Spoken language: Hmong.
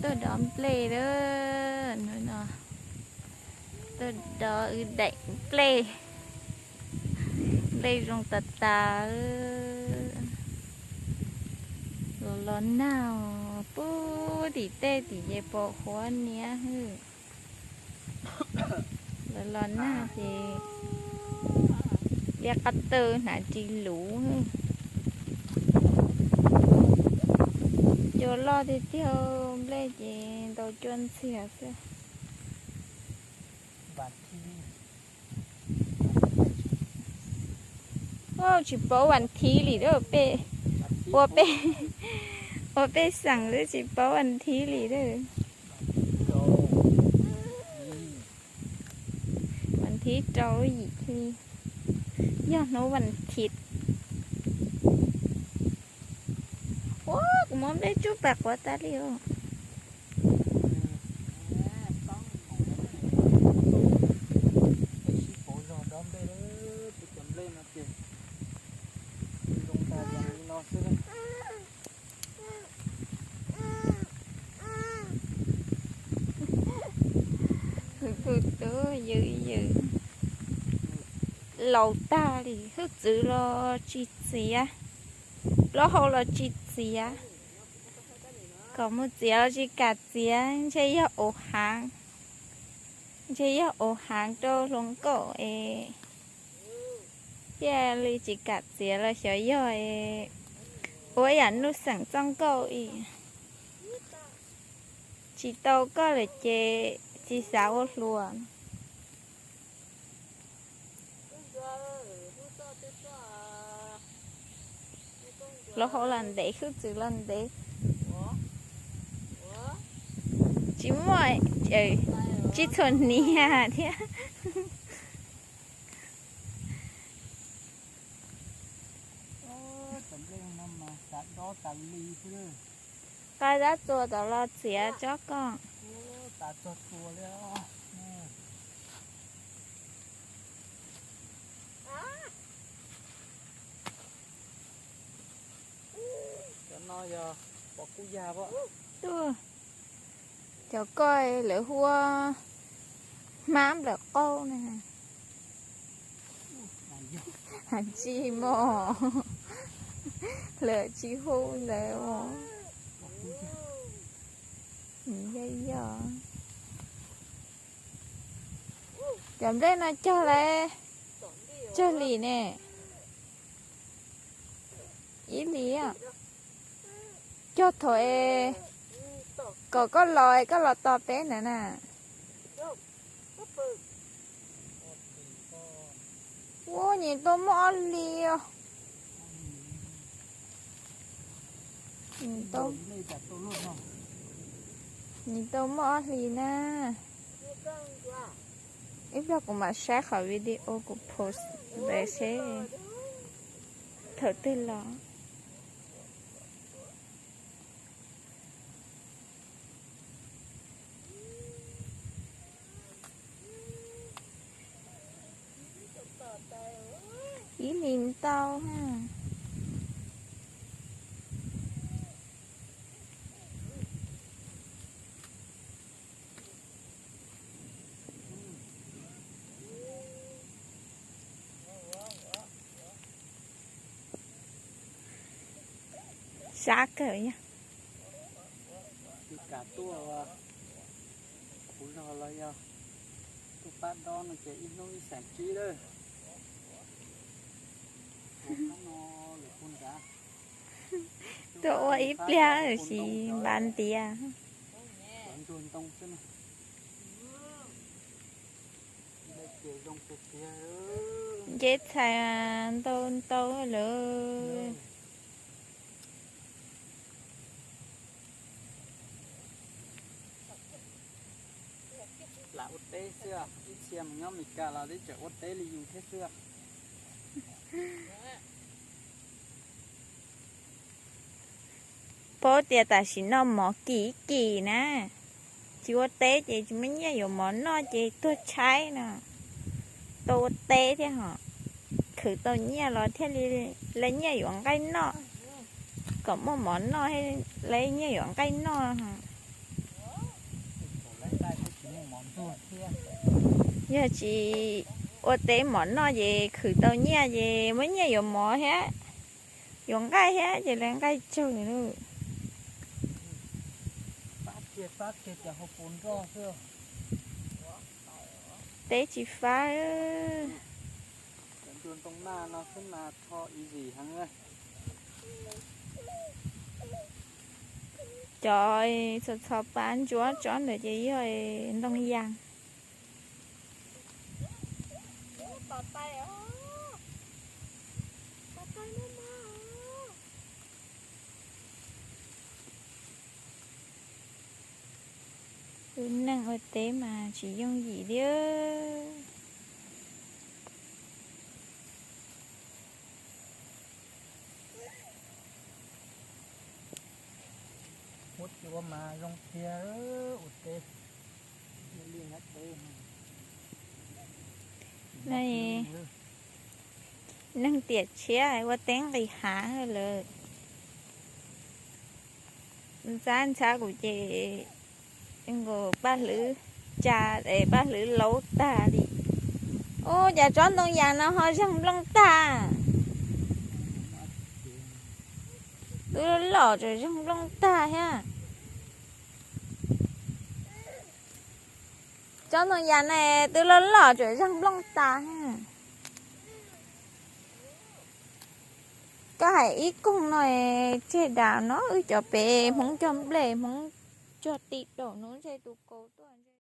Tuaj dov nplej lawm no. Tuaj dov wb daim nplej. Nplej zoo tas tas. Los los nag, pub tim tej tim ces pom huab niab hwb. Los los nag ces liab qab taw hnav ris luv. Cua loj tiag tiag, nplej ces ntaus cua ntxiag xwb. Tsis paub vas thiv li, ua pej xeem xwb tsis paub vas thiv li. Vas thiv rau yim hli, yog hnub vas thiv. Ua, kuv muab nplej tsuj pas quav tas li os. Hwv pw tub yws yws. Laus tag li, hwj txwv los tsis txiav, plaub hau los tsis txiav, kom mus txiav los tsis kam txiav, ntshe yog ua haav, ntshe yog ua haav rau hluas nkauj es thiaj li tsis kam txiav los xyov yog ua yam nuj xeem txoj nkauj i. Tsis tau koj lawm ces tsis xav ua hluas. Los hauv los ntev, hwj txwv los ntev. Tsis muaj, tsis txhuam hniav thiab. Qab zab txua tom los txiav tsob koj. Tuaj, cov koj lawv hu ua hmab nplawm qaub na. Tsis mos, lawv tsis hu ntawd os. Yog yog. Cov nplej no cog lawm, cog li ne. Ib hlis cog thaum es kom koj los, koj los tos peb ntawd na. Ua, nyias tau muaj ob hlis os. Nyias tau muaj ob hlis na. Ib pliag kuv mam saib qhov video kuv post ntawd seb thaum twg los. Ib hlis ntau. Sab kawg yog. Tsis kam tuaj, kuv zog los yog tuaj pab dob no ces ib hnub ib xeem tsib lawm. Tuaj ua ib pliag sim npav ntiav. Nce txhais ntau ntau lawm. Lam ua teb xwb, ib txhia mus nyob Meskas los twb tseem ua teb li yus thiab xwb. Paub tias tam sim no mov kim kim na, tsis ua teb ces tsis muaj nyiaj yuav mov noj ces tuag tshaib no. Tau ua teb thiab ho, khwv tau nyiaj los thiaj li lawv nyiaj yuav nqaij noj. kom muaj mov noj, lawv nyiaj yuav nqaij noj. Yog tsis ua teb mov noj ces khwv tau nyiaj ces muaj nyiaj yuav mov thiab, yuav nqaij thiab ces lawv nqaij tsawg. Teb tsis fab. Cov txhos txhos pab ntsuab tsob ntawd ces yog ntoo yas. Ua neej ua teb mas tsis yooj yim li. Neeg tiam tshiab ua teb nqis hav lawm. Ntxhab ntxhab kuv ces nkaus paj hlwb tsa es paj hlwb laub tag li. Ua cas tsob ntoo yas no ho zeeg nplooj tag? Twb loj loj tseem zeeg nplooj tag thiab. Tsob ntoo yas no twb loj loj tseem zeeg nplooj tag thiab. Koj hais ib koog no tseg dam no wb cov pem Hmoob cog nplej, Hmoob cog ti daum no ntshe tus kaus